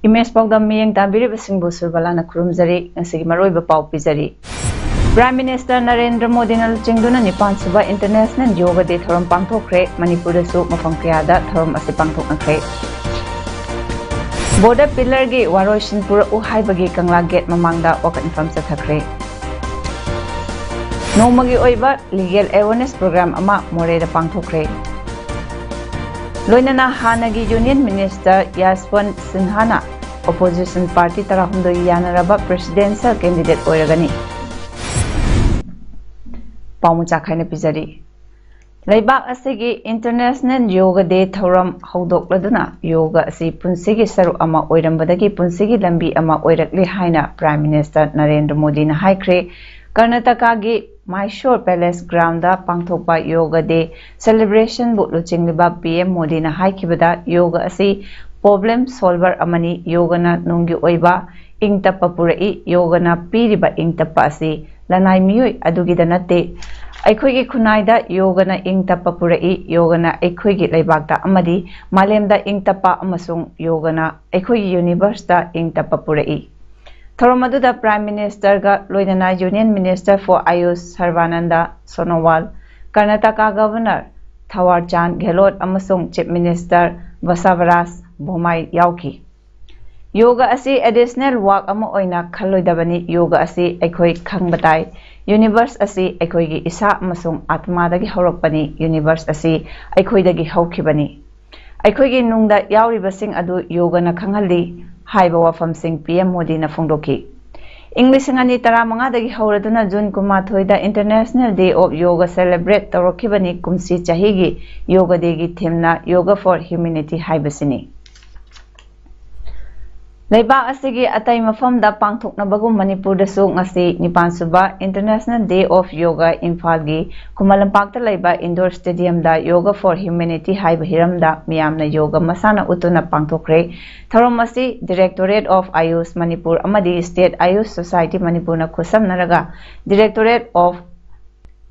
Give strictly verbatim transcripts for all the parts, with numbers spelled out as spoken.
Image ꯄꯥꯎꯗꯝ ꯃꯤꯠꯌꯦꯡ ꯇꯥꯕꯤꯔꯤꯕꯁꯤꯡꯕꯨ ꯁꯨꯔꯕꯂꯥꯅ ꯈꯨꯔꯨꯝꯖꯔꯤ꯫ ꯉꯁꯤꯒꯤ ꯃꯔꯨꯑꯣꯏꯕ ꯄꯥꯎ ꯄꯤꯖꯔꯤ꯫ Prime Minister ꯅꯔꯦꯟꯗ꯭ꯔ ꯃꯣꯗꯤꯅ ꯂꯨꯆꯤꯡꯗꯨꯅ ꯅꯤꯄꯥꯟ ꯁꯨꯕ International Yoga Day ꯊꯧꯔꯝ ꯄꯥꯡꯊꯣꯛꯈ꯭ꯔꯦ꯫ ꯃꯅꯤꯄꯨꯔꯗꯁꯨ ꯃꯐꯝ ꯀꯌꯥꯗ ꯊꯧꯔꯝ ꯑꯁꯤ ꯄꯥꯡꯊꯣꯛꯅꯈ꯭ꯔꯦ꯫ Border pillarꯒꯤ ꯋꯥꯔꯣꯏꯁꯤꯟ ꯄꯨꯔꯛꯎ ꯍꯥꯏꯕꯒꯤ ꯀꯪꯂꯥ gate ꯃꯃꯥꯡꯗ ꯋꯥꯀꯠ ꯃꯤꯐꯝ ꯆꯠꯊꯈ꯭ꯔꯦ꯫ ꯅꯣꯡꯃꯒꯤ ꯑꯣꯏꯕ legal awareness program ꯑꯃ ꯃꯣꯔꯦꯗ ꯄꯥꯡꯊꯣꯛꯈ꯭ꯔꯦ꯫ ꯂꯣꯏꯅꯅ ꯍꯥꯟꯅꯒꯤ Union Minister ꯌꯥꯁꯋꯟꯠ ꯁꯤꯟꯍꯥꯅ opposition party ꯇꯔꯥꯍꯨꯝꯗꯣꯏ ꯌꯥꯅꯔꯕ presidential candidate ꯑꯣꯏꯔꯒꯅꯤ꯫ ꯄꯥꯎ ꯃꯆꯥ ꯈꯥꯏꯅ ꯄꯤꯖꯔꯤ꯫ ꯂꯩꯕꯥꯛ ꯑꯁꯤꯒꯤ International Yoga Day ꯊꯧꯔꯝ ꯍꯧꯗꯣꯛꯂꯗꯨꯅ ꯌꯣꯒ ꯑꯁꯤ ꯄꯨꯟꯁꯤꯒꯤ ꯁꯔꯨꯛ ꯑꯃ ꯑꯣꯏꯔꯝꯕꯗꯒꯤ ꯄꯨꯟꯁꯤꯒꯤ ꯂꯝꯕꯤ ꯑꯃ ꯑꯣꯏꯔꯛꯂꯦ ꯍꯥꯏꯅ Prime Minister ꯅꯔꯦꯟꯗ꯭ꯔ ꯃꯣꯗꯤꯅ ꯍꯥꯏꯈ꯭ꯔꯦ꯫ ꯀꯔꯅꯥꯇꯀꯥꯒꯤ ꯃꯥꯏꯁꯣꯔ Palace groundꯗ ꯄꯥꯡꯊꯣꯛꯄ Yoga Day celebrationꯕꯨ ꯂꯨꯆꯤꯡꯂꯤꯕ PM ꯃꯣꯗꯤꯅ ꯍꯥꯏꯈꯤꯕꯗ, ꯌꯣꯒ ꯑꯁꯤ problem solver ꯑꯃꯅꯤ꯫ ꯌꯣꯒꯅ ꯅꯨꯡꯒꯤ ꯑꯣꯏꯕ ꯏꯪ ꯇꯞꯄ ꯄꯨꯔꯛꯏ꯫ ꯌꯣꯒꯅ ꯄꯤꯔꯤꯕ ꯏꯪ ꯇꯞꯄ ꯑꯁꯤ ꯂꯅꯥꯏ ꯃꯤꯑꯣꯏ ꯑꯗꯨꯒꯤꯗ ꯅꯠꯇꯦ꯫ ꯑꯩꯈꯣꯏꯒꯤ ꯈꯨꯟꯅꯥꯏꯗ ꯌꯣꯒꯅ ꯏꯪ ꯇꯞꯄ ꯄꯨꯔꯛꯏ꯫ ꯌꯣꯒꯅ ꯑꯩꯈꯣꯏꯒꯤ ꯂꯩꯕꯥꯛꯇ ꯑꯃꯗꯤ ꯃꯥꯂꯦꯝꯗ ꯏꯪ ꯇꯞꯄ ꯑꯃꯁꯨꯡ ꯌꯣꯒꯅ ꯑꯩꯈꯣꯏꯒꯤ universeꯇ ꯏꯪ ꯇꯞꯄ ꯄꯨꯔꯛꯏ꯫ ꯊꯧꯔꯝ ꯑꯗꯨꯗ Prime Ministerꯒ ꯂꯣꯏꯅꯅ Union Minister for Ayush ꯁꯔꯕꯥꯅꯟꯗ ꯁꯣꯅꯣꯋꯥꯜ, Karnataka Governor ꯊꯋꯥꯔ Chand ꯒꯦꯍꯂꯣꯠ ꯑꯃꯁꯨꯡ Chief Minister ꯕꯁꯥꯚꯔꯥꯖ ꯕꯣꯝꯃꯥꯏ ꯌꯥꯎꯈꯤ꯫ ꯌꯣꯒ ꯑꯁꯤ additional work ꯑꯃ ꯑꯣꯏꯅ ꯈꯜꯂꯣꯏꯗꯕꯅꯤ꯫ ꯌꯣꯒ ꯑꯁꯤ ꯑꯩꯈꯣꯏ ꯈꯪꯕ ꯇꯥꯏ꯫ Universe ꯑꯁꯤ ꯑꯩꯈꯣꯏꯒꯤ ꯏꯁꯥ ꯑꯃꯁꯨꯡ ꯑꯥꯇꯃꯥꯗꯒꯤ ꯍꯧꯔꯛꯄꯅꯤ꯫ Universe ꯑꯁꯤ ꯑꯩꯈꯣꯏꯗꯒꯤ ꯍꯧꯈꯤꯕꯅꯤ꯫ ꯑꯩꯈꯣꯏꯒꯤ ꯅꯨꯡꯗ ꯌꯥꯎꯔꯤꯕꯁꯤꯡ ꯑꯗꯨ ꯌꯣꯒꯅ ꯈꯪꯍꯜꯂꯤ ꯍꯥꯏꯕ ꯋꯥꯐꯝꯁꯤꯡ PM ꯃꯣꯗꯤꯅ ꯐꯣꯡꯗꯣꯛꯈꯤ꯫ ꯏꯪ ꯂꯤꯁꯤꯡ ꯑꯅꯤ ꯇꯔꯥꯃꯉꯥꯗꯒꯤ ꯍꯧꯔꯗꯨꯅ June ꯀꯨꯟꯃꯥꯊꯣꯏꯗ International Day of Yoga celebrate ꯇꯧꯔꯛꯈꯤꯕꯅꯤ꯫ ꯀꯨꯝꯁꯤ ꯆꯍꯤꯒꯤ Yoga Dayꯒꯤ themeꯅ Yoga for Humanity ꯍꯥꯏꯕꯁꯤꯅꯤ꯫ ꯂꯩꯕꯥꯛ ꯑꯁꯤꯒꯤ ꯑꯇꯩ ꯃꯐꯝꯗ ꯄꯥꯡꯊꯣꯛꯅꯕꯒꯨꯝ ꯃꯅꯤꯄꯨꯔꯗꯁꯨ ꯉꯁꯤ ꯅꯤꯄꯥꯟ ꯁꯨꯕ International Day of Yoga ꯏꯝꯐꯥꯜꯒꯤ ꯈꯨꯃꯟ ꯂꯝꯄꯥꯛꯇ ꯂꯩꯕ indoor stadiumꯗ Yoga for Humanity ꯍꯥꯏꯕ ꯍꯤꯔꯝꯗ ꯃꯤꯌꯥꯝꯅ ꯌꯣꯒ ꯃꯁꯥꯟꯅ ꯎꯠꯇꯨꯅ ꯄꯥꯡꯊꯣꯛꯈ꯭ꯔꯦ꯫ ꯊꯧꯔꯝ ꯑꯁꯤ Directorate of Ayush ꯃꯅꯤꯄꯨꯔ ꯑꯃꯗꯤ State Ayush Society ꯃꯅꯤꯄꯨꯔꯅ ꯈꯨꯠꯁꯝꯅꯔꯒ Directorate of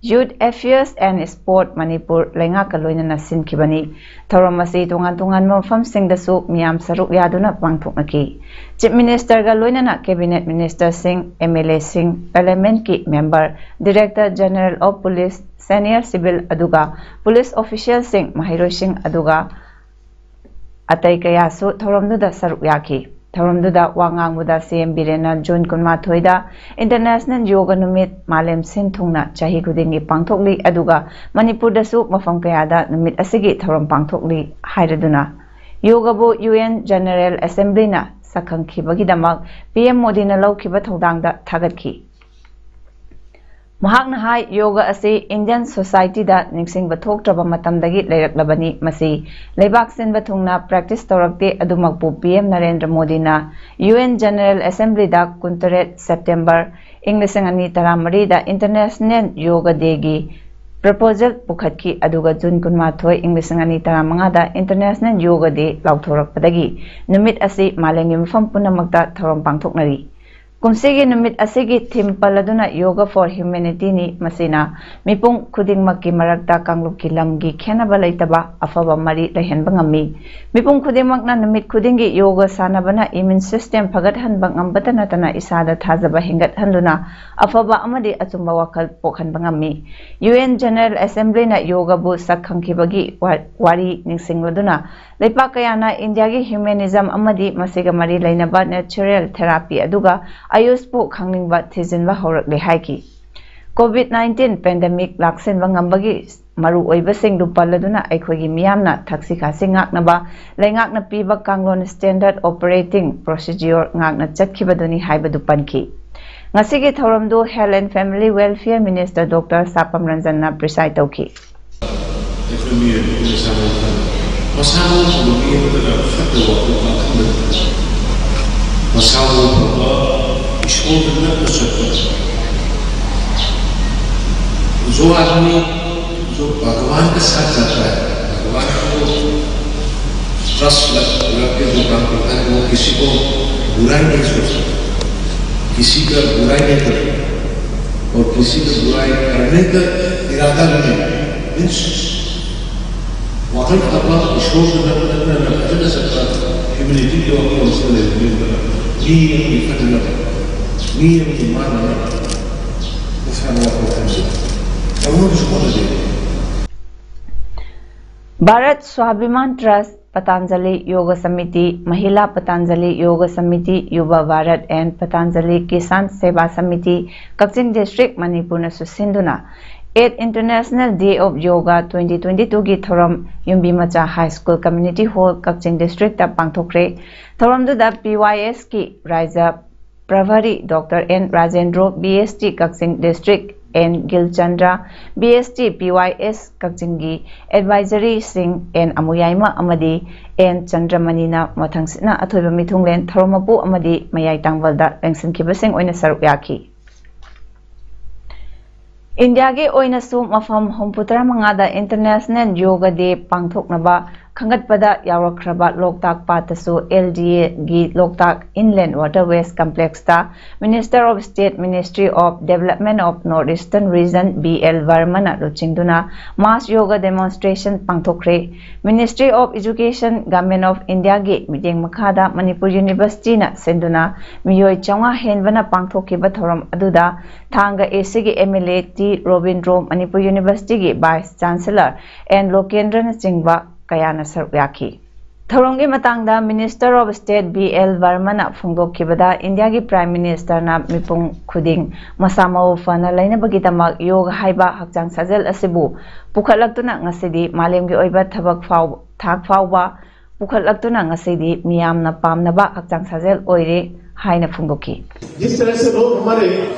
Youth Affairs and Sport Manipur ꯂꯩꯉꯥꯛꯀ ꯂꯣꯏꯅꯅ ꯁꯤꯟꯈꯤꯕꯅꯤ꯫ ꯊꯧꯔꯝ ꯑꯁꯤ ꯇꯣꯉꯥꯟ ꯇꯣꯉꯥꯟꯕ ꯃꯐꯝꯁꯤꯡꯗꯁꯨ ꯃꯤꯌꯥꯝ ꯁꯔꯨꯛ ꯌꯥꯗꯨꯅ ꯄꯥꯡꯊꯣꯛꯅꯈꯤ꯫ Chief Ministerꯒ ꯂꯣꯏꯅꯅ Cabinet Ministerꯁꯤꯡ, MLAꯁꯤꯡ, Parliamentꯀꯤ member, Director General of Police, Senior Civil ꯑꯗꯨꯒ police officialꯁꯤꯡ, ꯃꯍꯩꯔꯣꯏꯁꯤꯡ ꯑꯗꯨꯒ ꯑꯇꯩ ꯀꯌꯥꯁꯨ ꯊꯧꯔꯝꯗꯨꯗ ꯁꯔꯨꯛ ꯌꯥꯈꯤ꯫ ꯊꯧꯔꯝꯗꯨꯗ ꯋꯥ ꯉꯥꯡꯕꯗ CM ꯕꯤꯔꯦꯟꯅ June ꯀꯨꯟꯃꯥꯊꯣꯏꯗ International ꯌꯣꯒ ꯅꯨꯃꯤꯠ ꯃꯥꯂꯦꯝ ꯁꯤꯟ ꯊꯨꯡꯅ ꯆꯍꯤ ꯈꯨꯗꯤꯡꯒꯤ ꯄꯥꯡꯊꯣꯛꯂꯤ, ꯑꯗꯨꯒ ꯃꯅꯤꯄꯨꯔꯗꯁꯨ ꯃꯐꯝ ꯀꯌꯥꯗ ꯅꯨꯃꯤꯠ ꯑꯁꯤꯒꯤ ꯊꯧꯔꯝ ꯄꯥꯡꯊꯣꯛꯂꯤ ꯍꯥꯏꯔꯗꯨꯅ ꯌꯣꯒꯕꯨ UN General Assemblyꯅ ꯁꯛꯈꯪꯈꯤꯕꯒꯤꯗꯃꯛ PM ꯃꯣꯗꯤꯅ ꯂꯧꯈꯤꯕ ꯊꯧꯗꯥꯡꯗ ꯊꯥꯒꯠꯈꯤ꯫ ꯃꯍꯥꯛꯅ ꯍꯥꯏ, ꯌꯣꯒ ꯑꯁꯤ Indian societyꯗ ꯅꯤꯡꯁꯤꯡꯕ ꯊꯣꯛꯇ꯭ꯔꯕ ꯃꯇꯝꯗꯒꯤ ꯂꯩꯔꯛꯂꯕꯅꯤ꯫ ꯃꯁꯤ ꯂꯩꯕꯥꯛ ꯁꯤꯟꯕ ꯊꯨꯡꯅ practice ꯇꯧꯔꯛꯇꯦ꯫ ꯑꯗꯨꯃꯛꯄꯨ PM ꯅꯔꯦꯟꯗ꯭ꯔ ꯃꯣꯗꯤꯅ UN General Assemblyꯗ ꯀꯨꯟꯇꯔꯦꯠ September ꯏꯪ ꯂꯤꯁꯤꯡ ꯑꯅꯤ ꯇꯔꯥꯃꯔꯤꯗ International Yoga Dayꯒꯤ proposal ꯄꯨꯈꯠꯈꯤ, ꯑꯗꯨꯒ June ꯀꯨꯟꯃꯥꯊꯣꯏ ꯏꯪ ꯂꯤꯁꯤꯡ ꯑꯅꯤ ꯇꯔꯥꯃꯉꯥꯗ International Yoga Day ꯂꯥꯎꯊꯣꯔꯛꯄꯗꯒꯤ ꯅꯨꯃꯤꯠ ꯑꯁꯤ ꯃꯥꯂꯦꯝꯒꯤ ꯃꯐꯝ ꯄꯨꯝꯅꯃꯛꯇ ꯊꯧꯔꯝ ꯄꯥꯡꯊꯣꯛꯅꯔꯤ꯫ ꯀꯨꯝꯁꯤꯒꯤ ꯅꯨꯃꯤꯠ ꯑꯁꯤꯒꯤ theme ꯄꯜꯂꯗꯨꯅ Yoga for Humanityꯅꯤ꯫ ꯃꯁꯤꯅ ꯃꯤꯄꯨꯝ ꯈꯨꯗꯤꯡꯃꯛꯀꯤ ꯃꯔꯛꯇ ꯀꯥꯡꯂꯨꯞꯀꯤ ꯂꯝꯒꯤ ꯈꯦꯟꯅꯕ ꯂꯩꯇꯕ ꯑꯐꯕ ꯃꯔꯤ ꯂꯩꯍꯟꯕ ꯉꯝꯃꯤ꯫ ꯃꯤꯄꯨꯝ ꯈꯨꯗꯤꯡꯃꯛꯅ ꯅꯨꯃꯤꯠ ꯈꯨꯗꯤꯡꯒꯤ ꯌꯣꯒ ꯁꯥꯟꯅꯕꯅ immune system ꯐꯒꯠꯍꯟꯕ ꯉꯝꯕꯇ ꯅꯠꯇꯅ ꯏꯁꯥꯗ ꯊꯥꯖꯕ ꯍꯦꯟꯒꯠꯍꯟꯗꯨꯅ ꯑꯐꯕ ꯑꯃꯗꯤ ꯑꯆꯨꯝꯕ ꯋꯥꯈꯜ ꯄꯣꯛꯍꯟꯕ ꯉꯝꯃꯤ꯫ UN General Assemblyꯅ ꯌꯣꯒꯕꯨ ꯁꯛ ꯈꯪꯈꯤꯕꯒꯤ ꯋꯥ-, ꯋꯥꯔꯤ ꯅꯤꯡꯁꯤꯡꯂꯗꯨꯅ ꯂꯩꯄꯥꯛ ꯀꯌꯥꯅ ꯏꯟꯗꯤꯌꯥꯒꯤ humanism ꯑꯃꯗꯤ ꯃꯁꯤꯒ ꯃꯔꯤ ꯂꯩꯅꯕ natural therapy ꯑꯗꯨꯒ ꯑꯌꯨꯁꯄꯨ ꯈꯪꯅꯤꯡꯕ ꯊꯤꯖꯤꯟꯕ ꯍꯧꯔꯛꯂꯦ ꯍꯥꯏꯈꯤ꯫ COVID nineteen pandemic ꯂꯥꯛꯁꯤꯟꯕ ꯉꯝꯕꯒꯤ ꯃꯔꯨꯑꯣꯏꯕꯁꯤꯡꯗꯨ ꯄꯜꯂꯗꯨꯅ ꯑꯩꯈꯣꯏꯒꯤ ꯃꯤꯌꯥꯝꯅ ꯊꯛꯁꯤ ꯈꯥꯁꯤ ꯉꯥꯛꯅꯕ ꯂꯩꯉꯥꯛꯅ ꯄꯤꯕ ꯀꯥꯡꯂꯣꯟ standard operating procedure ꯉꯥꯛꯅ ꯆꯠꯈꯤꯕꯗꯨꯅꯤ ꯍꯥꯏꯕꯗꯨ ꯄꯟꯈꯤ꯫ ꯉꯁꯤꯒꯤ ꯊꯧꯔꯝꯗꯨ Health and Family Welfare Minister Doctor ꯁꯥꯄꯝ ꯔꯟꯖꯟꯅ preside ꯇꯧꯈꯤ꯫ ꯑꯩꯈꯣꯏ ꯃꯤꯑꯣꯏꯕꯒꯤ ꯃꯁꯥ ꯃꯎ ꯐꯅ, ꯃꯁꯥ ꯃꯎ ꯐꯕ ꯃꯤ ꯑꯃꯗꯅ ꯐꯠꯇꯕ ꯋꯥꯈꯜ ꯄꯥꯡꯊꯣꯛꯅꯕ ꯃꯁꯥ ꯃꯎ ꯐꯕ, ꯏꯁꯣꯔꯗ ꯅꯛꯅ ꯆꯠꯄ꯫ जो आदमी जो भगवान के साथ जाता है, भगवान को दस लाख के जो काम करता है, वो किसी को बुराई नहीं सोचता, किसी का बुराई नहीं करता, और किसी का बुराई करने का इरादा भी नहीं। मीन्स, वाकई आपका ईश्वर से नजर नजर नजर नजर सकता, ह्यूमिलिटी जो आपको उसको ले लेकर, ये ये ये करना, ये ये ये मारना, उसका वो करते हैं। तो वो उसको दे। ꯚꯥꯔꯠ ꯁ꯭ꯋꯥꯚꯤꯃꯥꯟ ꯇ꯭ꯔꯁ, ꯄꯇꯥꯟꯖꯂꯤ ꯌꯣꯒ ꯁꯃꯤꯇꯤ, ꯃꯍꯤꯂꯥ ꯄꯇꯥꯟꯖꯂꯤ ꯌꯣꯒ ꯁꯃꯤꯇꯤ, ꯌꯨꯕ ꯚꯥꯔꯠ ꯑꯦꯟ ꯄꯇꯥꯟꯖꯂꯤ ꯀꯤꯁꯥꯟ ꯁꯦꯕꯥ ꯁꯃꯤꯇꯤ, ꯀꯛꯆꯤꯡ ꯗꯤꯁꯇ꯭ꯔꯤꯛ, ꯃꯅꯤꯄꯨꯔꯅꯁꯨ ꯁꯤꯟꯗꯨꯅ eighth International Day of Yoga twenty twenty-two ꯒꯤ ꯊꯧꯔꯝ ꯌꯨꯝꯕꯤ ꯃꯆꯥ high school community hall, Kakching district ꯄꯥꯡꯊꯣꯛꯈ꯭ꯔꯦ꯫ ꯊꯧꯔꯝꯗꯨꯗ P Y S ꯀꯤ ꯔꯥꯏꯖ ꯄ꯭ꯔꯚꯥꯔꯤ doctor N Rajendro, B S T Kakching district, N Gilchandra, B S T P Y S ꯀꯛꯆꯤꯡꯒꯤ ꯑꯦꯗꯚꯥꯏꯖꯔꯤꯁꯤꯡ ꯑꯦꯟ ꯑꯃꯨꯌꯥꯏꯃ ꯑꯃꯗꯤ ꯑꯦꯟ ꯆꯟꯗ꯭ꯔꯃꯅꯤꯅ ꯃꯊꯪꯁꯤꯠꯅ ꯑꯊꯣꯏꯕ ꯃꯤꯊꯨꯡꯂꯦꯟ ꯊꯧꯔꯝ ꯃꯄꯨ ꯑꯃꯗꯤ ꯃꯌꯥꯏ ꯇꯥꯡꯕꯜꯗ ꯂꯦꯡꯁꯤꯟꯈꯤꯕꯁꯤꯡ ꯑꯣꯏꯅ ꯁꯔꯨꯛ ꯌꯥꯈꯤ꯫ ꯏꯟꯗꯤꯌꯥꯒꯤ ꯑꯣꯏꯅꯁꯨ ꯃꯐꯝ ꯍꯨꯝꯐꯨꯇꯔꯥ ꯃꯉꯥꯗ International Yoga Day ꯄꯥꯡꯊꯣꯛꯅꯕ ꯈꯟꯒꯠꯄꯗ ꯌꯥꯎꯔꯛꯈ꯭ꯔꯕ ꯂꯣꯛꯇꯥꯛ ꯄꯥꯠꯇꯁꯨ L D A ꯒꯤ ꯂꯣꯛꯇꯥꯛ Inland Waterways Complexꯇ Minister of State, Ministry of Development of North Eastern Region, B L ꯕꯔꯃꯟꯅ ꯂꯨꯆꯤꯡꯗꯨꯅ mass yoga demonstration ꯄꯥꯡꯊꯣꯛꯈ꯭ꯔꯦ꯫ Ministry of Education, Government of Indiaꯒꯤ ꯃꯤꯠꯌꯦꯡ ꯃꯈꯥꯗ ꯃꯅꯤꯄꯨꯔ Universityꯅ ꯁꯤꯟꯗꯨꯅ ꯃꯤꯑꯣꯏ ꯆꯥꯝꯃꯉꯥ ꯍꯦꯟꯕꯅ ꯄꯥꯡꯊꯣꯛꯈꯤꯕ ꯊꯧꯔꯝ ꯑꯗꯨꯗ ꯊꯥꯡꯒ A Cꯒꯤ M L A T Robindro, Manipur Universityꯒꯤ Vice Chancellor ꯑꯦꯟ ꯂꯣꯀꯦꯟꯗ꯭ꯔꯅꯆꯤꯡꯕ ꯀꯌꯥꯅ ꯁꯔꯨꯛ ꯌꯥꯈꯤ꯫ ꯊꯧꯔꯝꯒꯤ ꯃꯇꯥꯡꯗ Minister of State B L ꯕꯔꯃꯟꯅ ꯐꯣꯡꯗꯣꯛꯈꯤꯕꯗ, ꯏꯟꯗꯤꯌꯥꯒꯤ Prime Ministerꯅ ꯃꯤꯄꯨꯝ ꯈꯨꯗꯤꯡ ꯃꯁꯥ ꯃꯎ ꯐꯅ ꯂꯩꯅꯕꯒꯤꯗꯃꯛ ꯌꯣꯒ ꯍꯥꯏꯕ ꯍꯛꯆꯥꯡ ꯁꯥꯖꯦꯜ ꯑꯁꯤꯕꯨ ꯄꯨꯈꯠꯂꯛꯇꯨꯅ ꯉꯁꯤꯗꯤ ꯃꯥꯂꯦꯝꯒꯤ ꯑꯣꯏꯕ ꯊꯕꯛ ꯐꯥꯎ-, ꯊꯥꯛ ꯐꯥꯎꯕ ꯄꯨꯈꯠꯂꯛꯇꯨꯅ ꯉꯁꯤꯗꯤ ꯃꯤꯌꯥꯝꯅ ꯄꯥꯝꯅꯕ ꯍꯛꯆꯥꯡ ꯁꯥꯖꯦꯜ ꯑꯣꯏꯔꯦ ꯍꯥꯏꯅ ꯐꯣꯡꯗꯣꯛꯈꯤ꯫ जिस तरह से लोग हमारे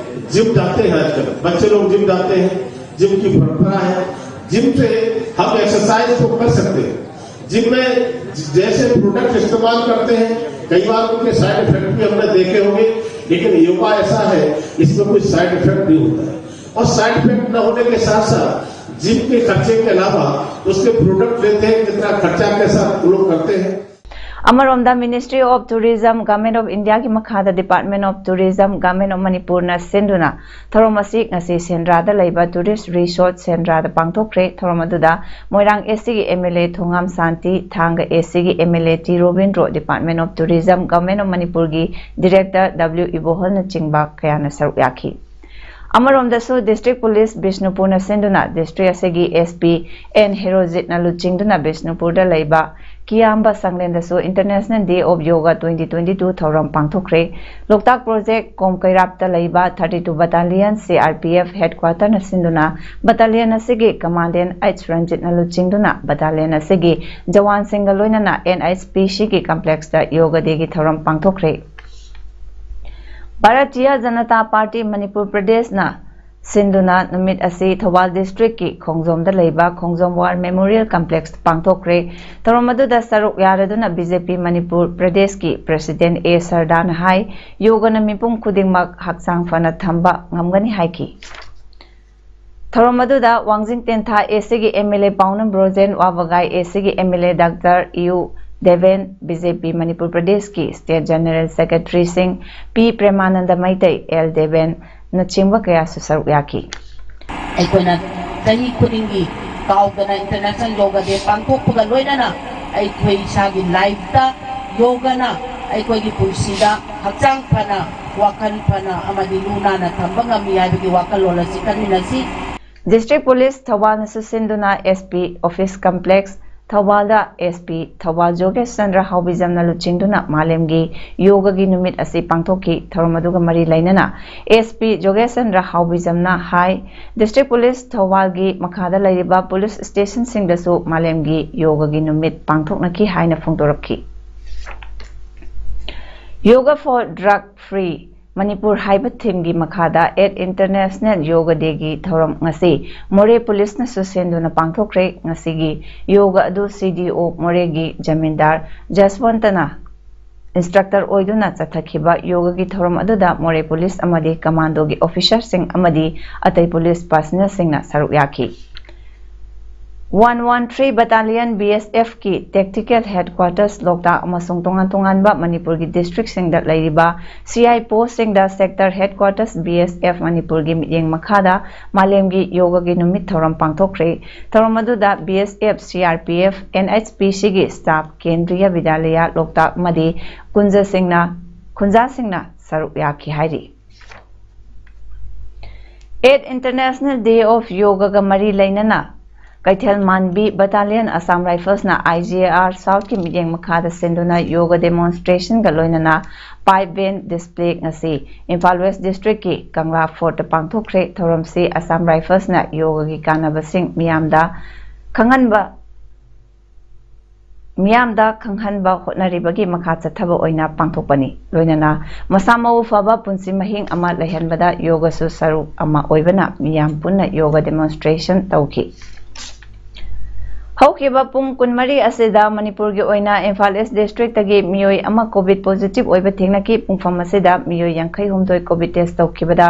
जिम जाते हैं आजकल, बच्चे लोग जिम जाते हैं, जिम की परंपरा है, जिम से हम एक्सरसाइज तो कर सकते हैं, जिम में जैसे प्रोडक्ट इस्तेमाल करते हैं, कई बार उनके साइड इफेक्ट भी हमने देखे होंगे, लेकिन योगा ऐसा है, इसमें कोई साइड इफेक्ट नहीं होता है। और साइड इफेक्ट न होने के साथ साथ जिम के खर्चे के अलावा उसके प्रोडक्ट लेते हैं, कितना खर्चा के साथ वो लोग करते हैं। ꯑꯃꯔꯣꯝꯗ Ministry of Tourism, Government of Indiaꯒꯤ ꯃꯈꯥꯗ Department of Tourism, Government of ꯃꯅꯤꯄꯨꯔꯅ ꯁꯤꯟꯗꯨꯅ ꯊꯧꯔꯝ ꯑꯁꯤ ꯉꯁꯤ ꯁꯦꯟꯗ꯭ꯔꯥꯗ ꯂꯩꯕ Tourist Resort ꯁꯦꯟꯗ꯭ꯔꯥꯗ ꯄꯥꯡꯊꯣꯛꯈ꯭ꯔꯦ꯫ ꯊꯧꯔꯝ ꯑꯗꯨꯗ ꯃꯣꯏꯔꯥꯡ A's ꯒꯤ MLA ꯊꯣꯉꯥꯝ ꯁꯥꯟꯇꯤ, ꯊꯥꯡꯒ A's ꯒꯤ MLA T Robindro, Department of Tourism, Government of ꯃꯅꯤꯄꯨꯔꯒꯤ Director W ꯏꯕꯣꯍꯜꯅꯆꯤꯡꯕ ꯀꯌꯥꯅ ꯁꯔꯨꯛ ꯌꯥꯈꯤ꯫ ꯑꯃꯔꯣꯝꯗꯁꯨ District Police ꯕꯤꯁꯅꯨꯄꯨꯔꯅ ꯁꯤꯟꯗꯨꯅ district ꯑꯁꯤꯒꯤ SP ꯑꯦꯟ ꯍꯦꯔꯣꯖꯤꯠꯅ ꯂꯨꯆꯤꯡꯗꯨꯅ ꯕꯤꯁꯅꯨꯄꯨꯔꯗ ꯂꯩꯕ ꯀꯤꯌꯥꯝꯕ ꯁꯪꯂꯦꯟꯗꯁꯨ International Day of Yoga twenty twenty-two ꯊꯧꯔꯝ ꯄꯥꯡꯊꯣꯛꯈ꯭ꯔꯦ꯫ ꯂꯣꯛꯇꯥꯛ Project ꯀꯣꯝ ꯀꯩꯔꯥꯞꯇ ꯂꯩꯕ thirty-two Battalion CRPF Headquarterꯅ ꯁꯤꯟꯗꯨꯅ battalion ꯑꯁꯤꯒꯤ Commandant H ꯔꯟꯖꯤꯠꯅ ꯂꯨꯆꯤꯡꯗꯨꯅ battalion ꯑꯁꯤꯒꯤ ꯖꯋꯥꯟꯁꯤꯡꯒ ꯂꯣꯏꯅꯅ NHPCꯒꯤ complexꯇ Yoga Dayꯒꯤ ꯊꯧꯔꯝ ꯄꯥꯡꯊꯣꯛꯈ꯭ꯔꯦ꯫ ꯚꯥꯔꯇꯤꯌ ꯖꯅꯇꯥ ꯄꯥꯔꯇꯤ ꯃꯅꯤꯄꯨꯔ ꯄ꯭ꯔꯗꯦꯁꯅ ꯁꯤꯟꯗꯨꯅ ꯅꯨꯃꯤꯠ ꯑꯁꯤ ꯊꯧꯕꯥꯜ districtꯀꯤ ꯈꯣꯡꯖꯣꯝꯗ ꯂꯩꯕ ꯈꯣꯡꯖꯣꯝ War Memorial Complexꯇ ꯄꯥꯡꯊꯣꯛꯈ꯭ꯔꯦ꯫ ꯊꯧꯔꯝ ꯑꯗꯨꯗ ꯁꯔꯨꯛ ꯌꯥꯔꯗꯨꯅ BJP ꯃꯅꯤꯄꯨꯔ ꯄ꯭ꯔꯗꯦꯁꯀꯤ President ꯑꯦ ꯁꯔꯗꯥꯅ ꯍꯥꯏ, ꯌꯣꯒꯅ ꯃꯤꯄꯨꯝ ꯈꯨꯗꯤꯡꯃꯛ ꯍꯛꯆꯥꯡ ꯐꯅ ꯊꯝꯕ ꯉꯝꯒꯅꯤ ꯍꯥꯏꯈꯤ꯫ ꯊꯧꯔꯝ ꯑꯗꯨꯗ ꯋꯥꯡꯖꯤꯡ ꯇꯦꯟꯊꯥ A's ꯒꯤ MLA ꯄꯥꯎꯅꯝ ꯕ꯭ꯔꯣꯖꯦꯟ, ꯋꯥꯕꯒꯥꯏ A's ꯒꯤ MLA Doctor ꯏꯌꯨ ꯗꯦꯕꯦꯟ, BJP ꯃꯅꯤꯄꯨꯔ ꯄ꯭ꯔꯗꯦꯁꯀꯤ State General Secretaryꯁꯤꯡ ꯄꯤ ꯄ꯭ꯔꯦꯃꯥꯅꯟꯗ ꯃꯩꯇꯩ, ꯑꯦꯜ ꯗꯦꯕꯦꯟꯅꯆꯤꯡꯕ ꯀꯌꯥꯁꯨ ꯁꯔꯨꯛ ꯌꯥꯈꯤ꯫ ꯑꯩꯈꯣꯏꯅ ꯆꯍꯤ ꯈꯨꯗꯤꯡꯒꯤ ꯀꯥꯎꯗꯅ International Yoga Day ꯄꯥꯡꯊꯣꯛꯄꯒ ꯂꯣꯏꯅꯅ ꯑꯩꯈꯣꯏ ꯏꯁꯥꯒꯤ lifeꯇ ꯌꯣꯒꯅ ꯑꯩꯈꯣꯏꯒꯤ ꯄꯨꯟꯁꯤꯗ ꯍꯛꯆꯥꯡ ꯐꯅ, ꯋꯥꯈꯜ ꯐꯅ ꯑꯃꯗꯤ ꯂꯨ ꯅꯥꯟꯅ ꯊꯝꯕ ꯉꯝꯃꯤ ꯍꯥꯏꯕꯒꯤ ꯋꯥꯈꯜꯂꯣꯟ ꯑꯁꯤ ꯈꯟꯃꯤꯟꯅꯁꯤ꯫ District Police ꯊꯧꯕꯥꯜꯅꯁꯨ ꯁꯤꯟꯗꯨꯅ SP Office Complex ꯊꯧꯕꯥꯜꯗ SP ꯊꯧꯕꯥꯜ ꯖꯣꯒꯦꯁ ꯆꯟꯗ꯭ꯔ ꯍꯥꯎꯕꯤꯖꯝꯅ ꯂꯨꯆꯤꯡꯗꯨꯅ ꯃꯥꯂꯦꯝꯒꯤ ꯌꯣꯒꯒꯤ ꯅꯨꯃꯤꯠ ꯑꯁꯤ ꯄꯥꯡꯊꯣꯛꯈꯤ꯫ ꯊꯧꯔꯝ ꯑꯗꯨꯒ ꯃꯔꯤ ꯂꯩꯅꯅ SP ꯖꯣꯒꯦꯁ ꯆꯟꯗ꯭ꯔ ꯍꯥꯎꯕꯤꯖꯝꯅ ꯍꯥꯏ, District Police ꯊꯧꯕꯥꯜꯒꯤ ꯃꯈꯥꯗ ꯂꯩꯔꯤꯕ police stationꯁꯤꯡꯗꯁꯨ ꯃꯥꯂꯦꯝꯒꯤ ꯌꯣꯒꯒꯤ ꯅꯨꯃꯤꯠ ꯄꯥꯡꯊꯣꯛꯅꯈꯤ ꯍꯥꯏꯅ ꯐꯣꯡꯗꯣꯔꯛꯈꯤ꯫ Yoga for Drug Free Manipur ꯍꯥꯏꯕ ꯊꯤꯝꯒꯤ ꯃꯈꯥꯗ ꯑꯦꯠ ꯏꯟꯇꯔꯅꯦꯁꯅꯦꯜ ꯌꯣꯒ ꯗꯦꯒꯤ ꯊꯧꯔꯝ ꯉꯁꯤ ꯃꯣꯔꯦ ꯄꯨꯂꯤꯁꯅꯁꯨ ꯁꯦꯟꯗꯨꯅ ꯄꯥꯡꯊꯣꯛꯈ꯭ꯔꯦ꯫ ꯉꯁꯤꯒꯤ ꯌꯣꯒ ꯑꯗꯨ ꯁꯤ ꯗꯤ ꯑꯣ ꯃꯣꯔꯦꯒꯤ ꯖꯃꯤꯟꯗꯥꯔ ꯖꯁꯋꯟꯇꯅ ꯏꯟꯁꯇ꯭ꯔꯛꯇꯔ ꯑꯣꯏꯗꯨꯅ ꯆꯠꯊꯈꯤꯕ ꯌꯣꯒꯒꯤ ꯊꯧꯔꯝ ꯑꯗꯨꯗ ꯃꯣꯔꯦ ꯄꯨꯂꯤꯁ ꯑꯃꯗꯤ ꯀꯃꯥꯟꯗꯣꯒꯤ ꯑꯣꯐꯤꯁꯥꯔꯁꯤꯡ ꯑꯃꯗꯤ ꯑꯇꯩ ꯄꯨꯂꯤꯁ ꯄꯥꯔꯁꯅꯦꯜꯁꯤꯡꯅ ꯁꯔꯨꯛ ꯌꯥꯈꯤ꯫ One one three battalion B S ꯑꯦꯐꯀꯤ ꯇꯦꯛꯇꯤꯀꯦꯜ ꯍꯦꯗꯀ꯭ꯋꯥꯇꯔꯁ ꯂꯣꯛꯇꯥꯛ ꯑꯃꯁꯨꯡ ꯇꯣꯉꯥꯟ ꯇꯣꯉꯥꯟꯕ ꯃꯅꯤꯄꯨꯔꯒꯤ ꯗꯤꯁꯇ꯭ꯔꯤꯛꯁꯤꯡꯗ ꯂꯩꯔꯤꯕ ꯁꯤ ꯑꯥꯏ ꯄꯣꯁꯁꯤꯡꯗ sector headquarters B S F ꯃꯅꯤꯄꯨꯔꯒꯤ ꯃꯤꯠꯌꯦꯡ ꯃꯈꯥꯗ ꯃꯥꯂꯦꯝꯒꯤ ꯌꯣꯒꯒꯤ ꯅꯨꯃꯤꯠ ꯊꯧꯔꯝ ꯄꯥꯡꯊꯣꯛꯈ꯭ꯔꯦ꯫ ꯊꯧꯔꯝ ꯑꯗꯨꯗ B S F, C R P F, N H P ꯁꯤꯒꯤ ꯁ꯭ꯇꯥꯐ, ꯀꯦꯟꯗ꯭ꯔꯤꯌ ꯕꯤꯗ꯭ꯌꯥꯂꯌ ꯂꯣꯛꯇꯥꯛ ꯑꯃꯗꯤ ꯀꯨꯟꯖꯁꯤꯡꯅ, ꯈꯨꯟꯖꯥꯁꯤꯡꯅ ꯁꯔꯨꯛ ꯌꯥꯈꯤ ꯍꯥꯏꯔꯤ꯫ ꯑꯦꯠ ꯏꯟꯇꯔꯅꯦꯁꯅꯦꯜ ꯗꯦ ꯑꯣꯐ ꯌꯣꯒꯒ ꯃꯔꯤ ꯂꯩꯅꯅ ꯀꯩꯊꯦꯜ ꯃꯥꯟꯕꯤ ꯕꯇꯥꯂꯤꯌꯟ ꯑꯁꯥꯝ ꯔꯥꯏꯐꯜꯁꯅ ꯑꯥꯏ ꯖꯤ ꯑꯦ ꯑꯥꯔ ꯁꯥꯎꯠꯀꯤ ꯃꯤꯠꯌꯦꯡ ꯃꯈꯥꯗ ꯁꯤꯟꯗꯨꯅ ꯌꯣꯒ ꯗꯦꯃꯣꯟꯁꯇ꯭ꯔꯦꯁꯟꯒ ꯂꯣꯏꯅꯅ ꯄꯥꯏꯞ ꯕꯦꯟ ꯗꯤꯁꯄ꯭ꯂꯦ ꯉꯁꯤ ꯏꯝꯐꯥꯜ ꯋꯦꯁ ꯗꯤꯁꯇ꯭ꯔꯤꯛꯀꯤ ꯀꯪꯂꯥ ꯐꯣꯔꯠꯇ ꯄꯥꯡꯊꯣꯛꯈ꯭ꯔꯦ꯫ ꯊꯧꯔꯝꯁꯤ ꯑꯁꯥꯝ ꯔꯥꯏꯐꯜꯁꯅ ꯌꯣꯒꯒꯤ ꯀꯥꯟꯅꯕꯁꯤꯡ ꯃꯤꯌꯥꯝꯗ ꯈꯪꯍꯟꯕ ꯃꯤꯌꯥꯝꯗ ꯈꯪꯍꯟꯕ ꯍꯣꯠꯅꯔꯤꯕꯒꯤ ꯃꯈꯥ ꯆꯠꯊꯕ ꯑꯣꯏꯅ ꯄꯥꯡꯊꯣꯛꯄꯅꯤ꯫ ꯂꯣꯏꯅꯅ ꯃꯁꯥ ꯃꯎ ꯐꯕ ꯄꯨꯟꯁꯤ ꯃꯍꯤꯡ ꯑꯃ ꯂꯩꯍꯟꯕꯗ ꯌꯣꯒꯁꯨ ꯁꯔꯨꯛ ꯑꯃ ꯑꯣꯏꯕꯅ ꯃꯤꯌꯥꯝ ꯄꯨꯟꯅ ꯌꯣꯒ ꯗꯦꯃꯣꯟꯁꯇ꯭ꯔꯦꯁꯟ ꯇꯧꯈꯤ꯫ ꯍꯧꯈꯤꯕ ꯄꯨꯡ ꯀꯨꯟꯃꯔꯤ ꯑꯁꯤꯗ ꯃꯅꯤꯄꯨꯔꯒꯤ ꯑꯣꯏꯅ ꯏꯝꯐꯥꯜ ꯏꯁ ꯗꯤꯁꯇ꯭ꯔꯤꯛꯇꯒꯤ ꯃꯤꯑꯣꯏ ꯑꯃ ꯀꯣꯚꯤꯗ ꯄꯣꯖꯤꯇꯤꯚ ꯑꯣꯏꯕ ꯊꯦꯡꯅꯈꯤ꯫ ꯄꯨꯡꯐꯝ ꯑꯁꯤꯗ ꯃꯤꯑꯣꯏ ꯌꯥꯡꯈꯩ ꯍꯨꯝꯗꯣꯏ ꯀꯣꯚꯤꯗ ꯇꯦꯁ ꯇꯧꯈꯤꯕꯗ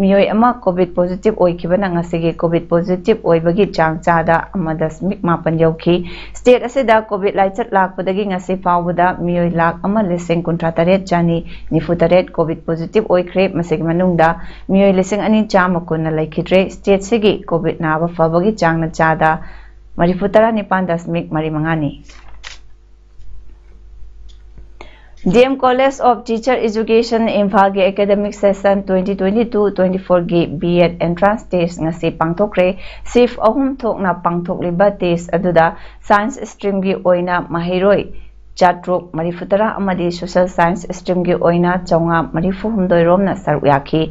ꯃꯤꯑꯣꯏ ꯑꯃ ꯀꯣꯚꯤꯗ ꯄꯣꯖꯤꯇꯤꯚ ꯑꯣꯏꯈꯤꯕꯅ ꯉꯁꯤꯒꯤ ꯀꯣꯚꯤꯗ ꯄꯣꯖꯤꯇꯤꯚ ꯑꯣꯏꯕꯒꯤ ꯆꯥꯡ ꯆꯥꯗ ꯑꯃ ꯗꯁꯃꯤꯛ ꯃꯥꯄꯟ ꯌꯧꯈꯤ꯫ ꯁ꯭ꯇꯦꯠ ꯑꯁꯤꯗ ꯀꯣꯚꯤꯗ ꯂꯥꯏꯆꯠ ꯂꯥꯛꯄꯗꯒꯤ ꯉꯁꯤ ꯐꯥꯎꯕꯗ ꯃꯤꯑꯣꯏ ꯂꯥꯈ ꯑꯃ ꯂꯤꯁꯤꯡ ꯀꯨꯟꯊ꯭ꯔꯥ ꯇꯔꯦꯠ ꯆꯅꯤ ꯅꯤꯐꯨ ꯇꯔꯦꯠ ꯀꯣꯚꯤꯗ ꯄꯣꯖꯤꯇꯤꯚ ꯑꯣꯏꯈ꯭ꯔꯦ꯫ ꯃꯁꯤꯒꯤ ꯃꯅꯨꯡꯗ ꯃꯤꯑꯣꯏ ꯂꯤꯁꯤꯡ ꯑꯅꯤ ꯆꯥꯝꯃ ꯀꯨꯟꯅ ꯂꯩꯈꯤꯗ꯭ꯔꯦ꯫ ꯁ꯭ꯇꯦꯠꯁꯤꯒꯤ ꯀꯣꯚꯤꯗ ꯅꯥꯕ ꯐꯕꯒꯤ ꯆꯥꯡꯅ ꯆꯥꯗ ꯃꯔꯤꯐꯨ ꯇꯔꯥ ꯅꯤꯄꯥꯟ ꯗꯁꯃꯤꯛ ꯃꯔꯤ ꯃꯉꯥꯅꯤ꯫ D M College of Teacher Education ꯏꯝꯐꯥꯜꯒꯤ academic session twenty twenty two twenty ꯐꯣꯔꯒꯤ ꯕꯤ ꯑꯦꯗ ꯑꯦꯟꯇ꯭ꯔꯥꯟꯁ ꯇꯦꯁ ꯉꯁꯤ ꯄꯥꯡꯊꯣꯛꯈ꯭ꯔꯦ꯫ ꯁꯤꯐ ꯑꯍꯨꯝ ꯊꯣꯛꯅ ꯄꯥꯡꯊꯣꯛꯂꯤꯕ ꯇꯦꯁ ꯑꯗꯨꯗ ꯁꯥꯏꯟꯁ ꯁ꯭ꯇ꯭ꯔꯤꯝꯒꯤ ꯑꯣꯏꯅ ꯃꯍꯩꯔꯣꯏ ꯆꯥꯇ꯭ꯔꯨꯛ ꯃꯔꯤꯐꯨ ꯇꯔꯥ ꯑꯃꯗꯤ ꯁꯣꯁꯦꯜ ꯁꯥꯏꯟꯁ ꯁ꯭ꯇ꯭ꯔꯤꯝꯒꯤ ꯑꯣꯏꯅ ꯆꯥꯝꯃꯉꯥ ꯃꯔꯤꯐꯨ ꯍꯨꯝꯗꯣꯏ ꯔꯣꯝꯅ ꯁꯔꯨꯛ ꯌꯥꯈꯤ꯫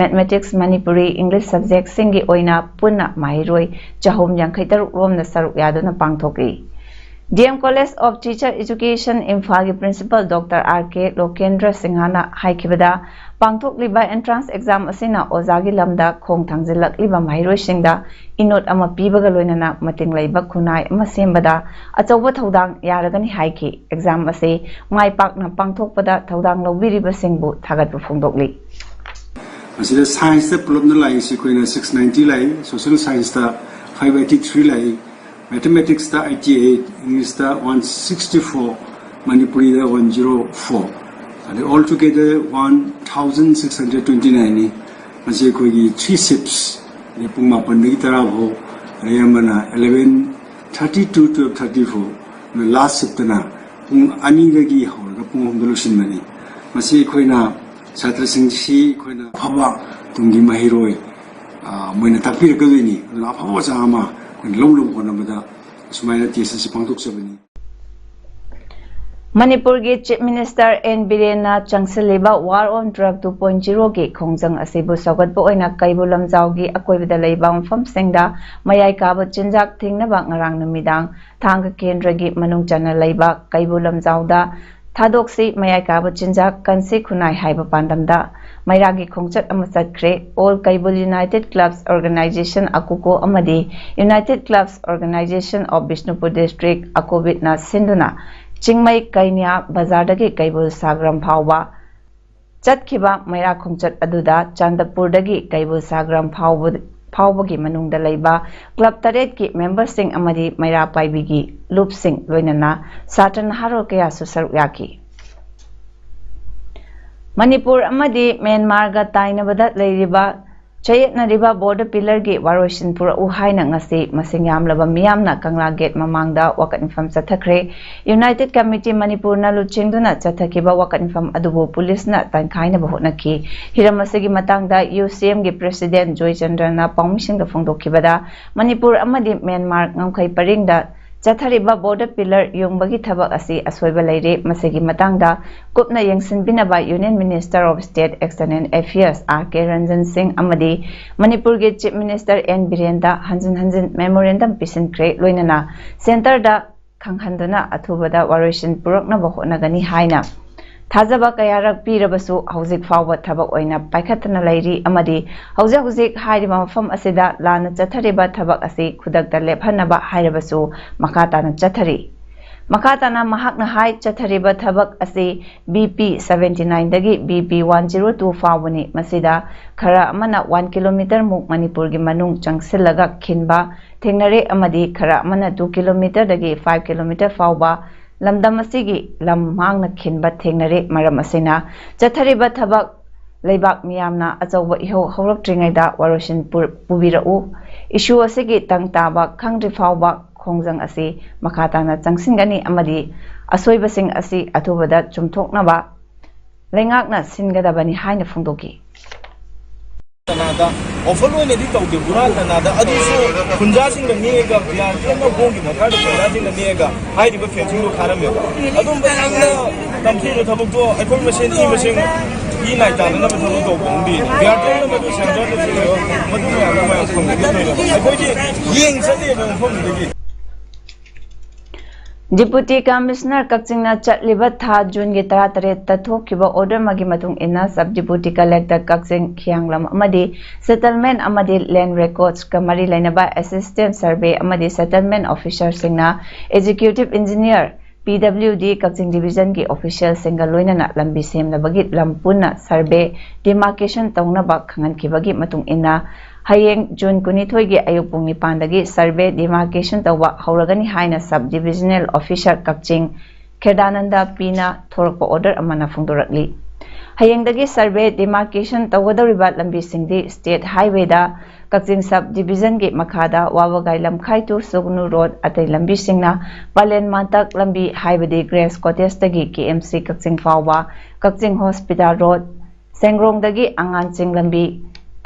ꯃꯦꯊꯃꯦꯇꯤꯛꯁ, ꯃꯅꯤꯄꯨꯔꯤ, ꯏꯪꯂꯤꯁ ꯁꯕꯖꯦꯛꯁꯤꯡꯒꯤ ꯑꯣꯏꯅ ꯄꯨꯟꯅ ꯃꯍꯩꯔꯣꯏ ꯆꯍꯨꯝ ꯌꯥꯡꯈꯩ ꯇꯔꯨꯛ ꯔꯣꯝꯅ ꯁꯔꯨꯛ ꯌꯥꯗꯨꯅ ꯄꯥꯡꯊꯣꯛꯏ꯫ D M College of Teacher Education ꯏꯝꯐꯥꯜꯒꯤ Principal Doctor R K ꯂꯣꯀꯦꯟꯗ꯭ꯔ ꯁꯤꯡꯍꯅ ꯍꯥꯏꯈꯤꯕꯗ, ꯄꯥꯡꯊꯣꯛꯂꯤꯕ entrance exam ꯑꯁꯤꯅ ꯑꯣꯖꯥꯒꯤ ꯂꯝꯗ ꯈꯣꯡ ꯊꯥꯡꯖꯤꯜꯂꯛꯂꯤꯕ ꯃꯍꯩꯔꯣꯏꯁꯤꯡꯗ ꯏꯅꯣꯠ ꯑꯃ ꯄꯤꯕꯒ ꯂꯣꯏꯅꯅ ꯃꯇꯤꯡ ꯂꯩꯕ ꯈꯨꯟꯅꯥꯏ ꯑꯃ ꯁꯦꯝꯕꯗ ꯑꯆꯧꯕ ꯊꯧꯗꯥꯡ ꯌꯥꯔꯒꯅꯤ ꯍꯥꯏꯈꯤ꯫ Exam ꯑꯁꯤ ꯃꯥꯏ ꯄꯥꯛꯅ ꯄꯥꯡꯊꯣꯛꯄꯗ ꯊꯧꯗꯥꯡ ꯂꯧꯕꯤꯔꯤꯕꯁꯤꯡꯕꯨ ꯊꯥꯒꯠꯄ ꯐꯣꯡꯗꯣꯛꯂꯤ꯫ ꯃꯁꯤꯗ science ꯇ ꯄꯨꯂꯞꯅ ꯂꯥꯛꯏꯁꯤ ꯑꯩꯈꯣꯏꯅ six ninety ꯂꯥꯛꯏ, social science ꯇ five eighty three ꯂꯥꯛꯏ, mathematics ꯇ eighty eight, English ꯇ one sixty four, ꯃꯅꯤꯄꯨꯔꯤꯗ one zero four, ꯑꯗꯩ all together one thousand six hundred twenty nine ꯅꯤ꯫ ꯃꯁꯤ ꯑꯩꯈꯣꯏꯒꯤ three shifts, ꯑꯗꯩ ꯄꯨꯡ ꯃꯥꯄꯟꯗꯒꯤ ꯇꯔꯥ ꯐꯥꯎ, ꯑꯗꯩ ꯑꯃꯅ eleven thirty to twelve thirty ꯐꯥꯎ, ꯑꯗꯨꯒ last shift ꯇꯅ ꯄꯨꯡ ꯑꯅꯤꯗꯒꯤ ꯍꯧꯔꯒ ꯄꯨꯡ ꯑꯍꯨꯝꯗ ꯂꯣꯏꯁꯤꯟꯕꯅꯤ꯫ ꯃꯁꯤ ꯑꯩꯈꯣꯏꯅ ꯁꯥꯇ꯭ꯔꯁꯤꯡꯁꯤ ꯑꯩꯈꯣꯏꯅ ꯑꯐꯕ ꯇꯨꯡꯒꯤ ꯃꯍꯩꯔꯣꯏ, ꯑ, ꯃꯣꯏꯅ ꯇꯥꯛꯄꯤꯔꯛꯀꯗꯣꯏꯅꯤ꯫ ꯑꯗꯨꯅ ꯑꯐꯕ ꯑꯣꯖꯥ ꯑꯃ ꯑꯩꯈꯣꯏꯅ ꯂꯧꯅꯕ ꯍꯣꯠꯅꯕꯗ ꯑꯁꯨꯃꯥꯏꯅ test ꯑꯁꯤ ꯄꯥꯡꯊꯣꯛꯆꯕꯅꯤ꯫ ꯃꯅꯤꯄꯨꯔꯒꯤ Chief Minister N ꯕꯤꯔꯦꯟꯅ ꯆꯪꯁꯤꯜꯂꯤꯕ War on Drug two point zero ꯒꯤ ꯈꯣꯡꯖꯪ ꯑꯁꯤꯕꯨ ꯁꯧꯒꯠꯄ ꯑꯣꯏꯅ ꯀꯩꯕꯨꯜ ꯂꯝꯖꯥꯎꯒꯤ ꯑꯀꯣꯏꯕꯗ ꯂꯩꯕ ꯃꯐꯝꯁꯤꯡꯗ ꯃꯌꯥꯏ ꯀꯥꯕ ꯆꯤꯟꯖꯥꯛ ꯊꯤꯡꯅꯕ ꯉꯔꯥꯡ ꯅꯨꯃꯤꯗꯥꯡ ꯊꯥꯡꯒ ꯀꯦꯟꯗ꯭ꯔꯒꯤ ꯃꯅꯨꯡ ꯆꯟꯅ ꯂꯩꯕ ꯀꯩꯕꯨꯜ ꯂꯝꯖꯥꯎꯗ ꯊꯥꯗꯣꯛꯁꯤ, ꯃꯌꯥꯏ ꯀꯥꯕ ꯆꯤꯟꯖꯥꯛ ꯀꯟꯁꯤ ꯈꯨꯟꯅꯥꯏ ꯍꯥꯏꯕ ꯄꯥꯟꯗꯝꯗ ꯃꯩꯔꯥꯒꯤ ꯈꯣꯡꯆꯠ ꯑꯃ ꯆꯠꯈ꯭ꯔꯦ꯫ All Kaibul United Clubs Organization, ꯑꯀꯨꯀꯣ, ꯑꯃꯗꯤ United Clubs Organization of Bishnupur District, ꯑꯀꯣꯕꯤꯠꯅ ꯁꯤꯟꯗꯨꯅ ꯆꯤꯡꯃꯩ ꯀꯩꯅ꯭ꯌꯥ ꯕꯖꯥꯔꯗꯒꯤ ꯀꯩꯕꯨꯜ ꯁꯥꯒ꯭ꯔꯝ ꯐꯥꯎꯕ ꯆꯠꯈꯤꯕ ꯃꯩꯔꯥ ꯈꯣꯡꯆꯠ ꯑꯗꯨꯗ ꯆꯥꯟꯗꯄꯨꯔꯗꯒꯤ ꯀꯩꯕꯨꯜ ꯁꯥꯒ꯭ꯔꯝ ꯐꯥꯎꯕ, ꯐꯥꯎꯕꯒꯤ ꯃꯅꯨꯡꯗ ꯂꯩꯕ club ꯇꯔꯦꯠꯀꯤ memberꯁꯤꯡ ꯑꯃꯗꯤ ꯃꯩꯔꯥ ꯄꯥꯏꯕꯤꯒꯤ ꯂꯨꯞꯁꯤꯡ, ꯂꯣꯏꯅꯅ ꯁꯥꯇ꯭ꯔ ꯅꯍꯥꯔꯣꯜ ꯀꯌꯥꯁꯨ ꯁꯔꯨꯛ ꯌꯥꯈꯤ꯫ ꯃꯅꯤꯄꯨꯔ ꯑꯃꯗꯤ ꯃ꯭ꯌꯥꯟꯃꯥꯔꯒ ꯇꯥꯏꯅꯕꯗ ꯂꯩꯔꯤꯕ, ꯆꯌꯦꯠꯅꯔꯤꯕ border pillarꯒꯤ ꯋꯥꯔꯣꯏꯁꯤꯟ ꯄꯨꯔꯛꯎ ꯍꯥꯏꯅ ꯉꯁꯤ ꯃꯁꯤꯡ ꯌꯥꯝꯂꯕ ꯃꯤꯌꯥꯝꯅ ꯀꯪꯂꯥ gate ꯃꯃꯥꯡꯗ ꯋꯥꯀꯠ ꯃꯤꯐꯝ ꯆꯠꯊꯈ꯭ꯔꯦ꯫ United Committee ꯃꯅꯤꯄꯨꯔꯅ ꯂꯨꯆꯤꯡꯗꯨꯅ ꯆꯠꯊꯈꯤꯕ ꯋꯥꯀꯠ ꯃꯤꯐꯝ ꯑꯗꯨꯕꯨ ꯄꯨꯂꯤꯁꯅ ꯇꯥꯟꯈꯥꯏꯅꯕ ꯍꯣꯠꯅꯈꯤ꯫ ꯍꯤꯔꯝ ꯑꯁꯤꯒꯤ ꯃꯇꯥꯡꯗ UCMꯒꯤ President ꯖꯣꯏꯆꯟꯗ꯭ꯔꯅ ꯄꯥꯎꯃꯤꯁꯤꯡꯗ ꯐꯣꯡꯗꯣꯛꯈꯤꯕꯗ, ꯃꯅꯤꯄꯨꯔ ꯑꯃꯗꯤ ꯃ꯭ꯌꯥꯟꯃꯥꯔ ꯉꯝꯈꯩ ꯄꯔꯤꯡꯗ ꯆꯠꯊꯔꯤꯕ border pillar ꯌꯨꯡꯕꯒꯤ ꯊꯕꯛ ꯑꯁꯤ ꯑꯁꯣꯏꯕ ꯂꯩꯔꯦ꯫ ꯃꯁꯤꯒꯤ ꯃꯇꯥꯡꯗ ꯀꯨꯞꯅ ꯌꯦꯡꯁꯤꯟꯕꯤꯅꯕ Union Minister of State External Affairs R K Ranjan ꯁꯤꯡ ꯑꯃꯗꯤ ꯃꯅꯤꯄꯨꯔꯒꯤ Chief Minister N ꯕꯤꯔꯦꯟꯗ ꯍꯟꯖꯤꯟ ꯍꯟꯖꯤꯟ memorandum ꯄꯤꯁꯤꯟꯈ꯭ꯔꯦ꯫ ꯂꯣꯏꯅꯅ centreꯗ ꯈꯪꯍꯟꯗꯨꯅ ꯑꯊꯨꯕꯗ ꯋꯥꯔꯣꯏꯁꯤꯟ ꯄꯨꯔꯛꯅꯕ ꯍꯣꯠꯅꯒꯅꯤ ꯍꯥꯏꯅ ꯊꯥꯖꯕ ꯀꯌꯥꯔꯛ ꯄꯤꯔꯕꯁꯨ ꯍꯧꯖꯤꯛ ꯐꯥꯎꯕ ꯊꯕꯛ ꯑꯣꯏꯅ ꯄꯥꯏꯈꯠꯇꯅ ꯂꯩꯔꯤ ꯑꯃꯗꯤ ꯍꯧꯖꯤꯛ ꯍꯧꯖꯤꯛ ꯍꯥꯏꯔꯤꯕ ꯃꯐꯝ ꯑꯁꯤꯗ ꯂꯥꯟꯅ ꯆꯠꯊꯔꯤꯕ ꯊꯕꯛ ꯑꯁꯤ ꯈꯨꯗꯛꯇ ꯂꯦꯞꯍꯟꯅꯕ ꯍꯥꯏꯔꯕꯁꯨ ꯃꯈꯥ ꯇꯥꯅ ꯆꯠꯊꯔꯤ꯫ ꯃꯈꯥ ꯇꯥꯅ ꯃꯍꯥꯛꯅ ꯍꯥꯏ, ꯆꯠꯊꯔꯤꯕ ꯊꯕꯛ ꯑꯁꯤ ꯕꯤ ꯄꯤ ꯁꯕꯦꯟꯇꯤ ꯅꯥꯏꯟꯗꯒꯤ B P one zero two ꯐꯥꯎꯕꯅꯤ꯫ ꯃꯁꯤꯗ ꯈꯔ ꯑꯃꯅ ꯋꯥꯟ ꯀꯤꯂꯣꯃꯤꯇꯔ ꯃꯨꯛ ꯃꯅꯤꯄꯨꯔꯒꯤ ꯃꯅꯨꯡ ꯆꯪꯁꯤꯜꯂꯒ ꯈꯤꯟꯕ ꯊꯦꯡꯅꯔꯦ ꯑꯃꯗꯤ ꯈꯔ ꯑꯃꯅ ꯇꯨ ꯀꯤꯂꯣꯃꯤꯇꯔꯗꯒꯤ ꯐꯥꯏꯚ ꯀꯤꯂꯣꯃꯤꯇꯔ ꯐꯥꯎꯕ ꯂꯝꯗꯝ ꯑꯁꯤꯒꯤ ꯂꯝ ꯃꯥꯡꯅ ꯈꯤꯟꯕ ꯊꯦꯡꯅꯔꯦ꯫ ꯃꯔꯝ ꯑꯁꯤꯅ ꯆꯠꯊꯔꯤꯕ ꯊꯕꯛ ꯂꯩꯕꯥꯛ ꯃꯤꯌꯥꯝꯅ ꯑꯆꯧꯕ ꯏꯍꯧ ꯍꯧꯔꯛꯇ꯭ꯔꯤꯉꯩꯗ ꯋꯥꯔꯣꯏꯁꯤꯟ ꯄꯨ-, ꯄꯨꯕꯤꯔꯛꯎ꯫ ꯏꯁꯨ ꯑꯁꯤꯒꯤ ꯇꯪ ꯇꯥꯕ ꯈꯪꯗ꯭ꯔꯤ ꯐꯥꯎꯕ ꯈꯣꯡꯖꯪ ꯑꯁꯤ ꯃꯈꯥ ꯇꯥꯅ ꯆꯪꯁꯤꯟꯒꯅꯤ ꯑꯃꯗꯤ ꯑꯁꯣꯏꯕꯁꯤꯡ ꯑꯁꯤ ꯑꯊꯨꯕꯗ ꯆꯨꯝꯊꯣꯛꯅꯕ ꯂꯩꯉꯥꯛꯅ ꯁꯤꯟꯒꯗꯕꯅꯤ ꯍꯥꯏꯅ ꯐꯣꯡꯗꯣꯛꯈꯤ꯫ ꯇꯅꯥꯗ ꯑꯣꯐꯔ ꯑꯣꯏꯅꯗꯤ ꯇꯧꯗꯦ, ꯍꯨꯔꯥꯟ ꯇꯅꯥꯗ ꯑꯗꯨꯁꯨ ꯈꯨꯟꯖꯥꯁꯤꯡꯒ ꯅꯦꯛꯑꯒ, ꯕꯤ ꯑꯥꯔ ꯇꯤ ꯑꯦꯝꯅ ꯕꯣꯝꯒꯤ ꯃꯈꯥꯗ ꯈꯨꯟꯖꯥꯁꯤꯡꯒ ꯅꯦꯛꯑꯒ ꯍꯥꯏꯔꯤꯕ ꯐꯦꯟꯁꯤꯡꯗꯣ ꯈꯥꯔꯝꯃꯦꯕ꯫ ꯑꯗꯨꯝꯕ ꯌꯥꯝꯅ ꯇꯝꯊꯤꯕ ꯊꯕꯛꯇꯣ ꯑꯩꯈꯣꯏ ꯃꯁꯦꯟ ꯏ ꯃꯁꯦꯟ ꯏ ꯅꯥꯏ ꯇꯥꯅꯅꯕ ꯊꯕꯛ ꯇꯧꯕ ꯑꯃꯗꯤ ꯕꯤ ꯑꯥꯔ ꯇꯤ ꯑꯦꯝꯅ ꯃꯗꯨ ꯁꯦꯟꯖꯔꯗ ꯆꯠꯂꯤꯕ ꯃꯗꯨ ꯃꯌꯥꯝꯗꯣ ꯃꯌꯥꯝ ꯐꯪꯒꯅꯤ꯫ ꯑꯩꯈꯣꯏꯗꯤ ꯌꯦꯡ ꯆꯠꯂꯦꯕ ꯃꯐꯝꯗꯨꯗꯒꯤ꯫ ꯗꯤꯄꯨꯇꯤ ꯀꯃꯤꯁꯅꯔ ꯀꯛꯆꯤꯡꯅ ꯆꯠꯂꯤꯕ ꯊꯥ ꯖꯨꯟꯒꯤ ꯇꯔꯥꯇꯔꯦꯠꯇ ꯊꯣꯛꯈꯤꯕ ꯑꯣꯔꯗꯔ ꯑꯃꯒꯤ ꯃꯇꯨꯡ ꯏꯟꯅ, ꯁꯕ ꯗꯤꯄꯨꯇꯤ ꯀꯂꯦꯛꯇꯔ ꯀꯛꯆꯤꯡ, ꯈꯤꯌꯥꯡꯂꯝ ꯑꯃꯗꯤ ꯁꯦꯇꯜꯃꯦꯟ ꯑꯃꯗꯤ ꯂꯦꯟ ꯔꯦꯀꯣꯔꯗꯁꯀ ꯃꯔꯤ ꯂꯩꯅꯕ ꯑꯦꯁꯤꯁꯇꯦꯟ ꯁꯔꯚꯦ ꯑꯃꯗꯤ ꯁꯦꯇꯜꯃꯦꯟ ꯑꯣꯐꯤꯁꯔꯁꯤꯡꯅ ꯑꯦꯛꯖꯤꯀ꯭ꯌꯨꯇꯤꯚ ꯏꯟꯖꯤꯅꯤꯌꯔ, ꯄꯤ ꯗꯕ꯭ꯂꯤꯎ ꯗꯤ, ꯀꯛꯆꯤꯡ ꯗꯤꯚꯤꯖꯟꯒꯤ ꯑꯣꯐꯤꯁꯤꯌꯦꯜꯁꯤꯡꯒ ꯂꯣꯏꯅꯅ ꯂꯝꯕꯤ ꯁꯦꯝꯅꯕꯒꯤ ꯂꯝ ꯄꯨꯟꯅ ꯁꯔꯚꯦ ꯗꯤꯃꯥꯔꯀꯦꯁꯟ ꯇꯧꯅꯕ ꯈꯪꯍꯟꯈꯤꯕꯒꯤ ꯃꯇꯨꯡ ꯏꯟꯅ, ꯍꯌꯦꯡ ꯖꯨꯟ ꯀꯨꯟꯅꯤꯊꯣꯏꯒꯤ ꯑꯌꯨꯛ ꯄꯨꯡ ꯅꯤꯄꯥꯟꯗꯒꯤ ꯁꯔꯚꯦ ꯗꯤꯃꯥꯔꯀꯦꯁꯟ ꯇꯧꯕ ꯍꯧꯔꯒꯅꯤ ꯍꯥꯏꯅ ꯁꯕ ꯗꯤꯚꯤꯖꯅꯦꯜ ꯑꯣꯐꯤꯁꯔ ꯀꯛꯆꯤꯡ ꯈꯦꯗꯥꯅꯟꯗ ꯄꯤꯅ ꯊꯣꯔꯛꯄ ꯑꯣꯔꯗꯔ ꯑꯃꯅ ꯐꯣꯡꯗꯣꯔꯛꯂꯤ꯫ ꯍꯌꯦꯡꯗꯒꯤ ꯁꯔꯚꯦ ꯗꯤꯃꯥꯔꯀꯦꯁꯟ ꯇꯧꯒꯗꯧꯔꯤꯕ ꯂꯝꯕꯤꯁꯤꯡꯗꯤ ꯁ꯭ꯇꯦꯠ ꯍꯥꯏꯋꯦꯗ ꯀꯛꯆꯤꯡ ꯁꯕ ꯗꯤꯚꯤꯖꯟꯒꯤ ꯃꯈꯥꯗ ꯋꯥꯕꯒꯥꯏ ꯂꯝꯈꯥꯏ to ꯁꯨꯒꯅꯨ ꯔꯣꯗ, ꯑꯇꯩ ꯂꯝꯕꯤꯁꯤꯡꯅ ꯄꯂꯦꯟ ꯃꯥꯟꯇꯛ ꯂꯝꯕꯤ ꯍꯥꯏꯕꯗꯤ ꯒ꯭ꯔꯦꯁ ꯀꯣꯇꯦꯖꯇꯒꯤ ꯀꯦ ꯑꯦꯝ ꯁꯤ ꯀꯛꯆꯤꯡ ꯐꯥꯎꯕ, ꯀꯛꯆꯤꯡ ꯍꯣꯁꯄꯤꯇꯥꯜ ꯔꯣꯗ, ꯁꯦꯡꯒ꯭ꯔꯣꯡꯗꯒꯤ ꯑꯉꯥꯟꯆꯤꯡ ꯂꯝꯕꯤ,